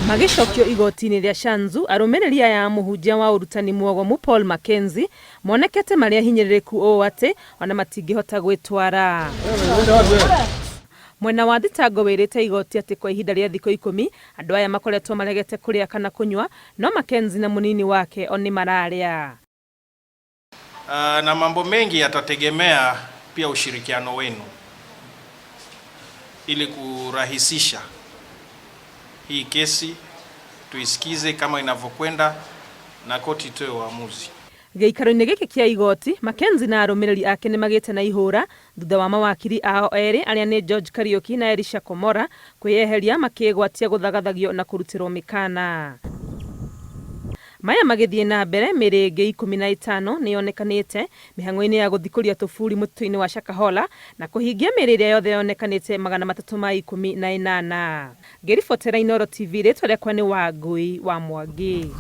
Magĩcokio igoti-inĩ rĩa Shanzu, arũmĩrĩri aya a mũhunjia wa ũrutani mwogomu Paul Mackenzie monekete marĩ ahinyĩrĩrĩku ũũ atĩ ona matingĩhota gwĩtwara. Mwena wa thitango wĩrĩte igoti atĩ kwa ihinda rĩa thikũ ikũmi andũ aya makoretwo maregete kũrĩa kana kũnyua, no Mackenzie na mũnini wake o nĩ mararĩa. Na mambo mengi yatategemea pia ushirikiano wenu ili kurahisisha hii kesi tuisikize kama inavyokwenda na koti itoe uamuzi. Gĩikaro-inĩ gĩkĩ kĩa igoti, Mackenzie na arũmĩrĩri ake nĩ magĩte na ihũra thutha wa mawakiri ao erĩ arĩa nĩ George Kariuki na Elisha Komora kwĩyeheria makĩĩgwatia gũthagathagio na kũrutĩrwo mĩkana. Maya magĩthiĩ na mbere, mĩĩrĩ ĩngĩ 15 nĩ yonekanĩte mĩhang'o-inĩ ya gũthikũria tũburi mũtitũ-inĩ wa Shakahola na kũhingia mĩĩrĩ ĩrĩa yothe yonekanĩte 318. Ngĩribotera Inooro TV, rĩtwa rĩakwa nĩ Wangũi wa Mwangi.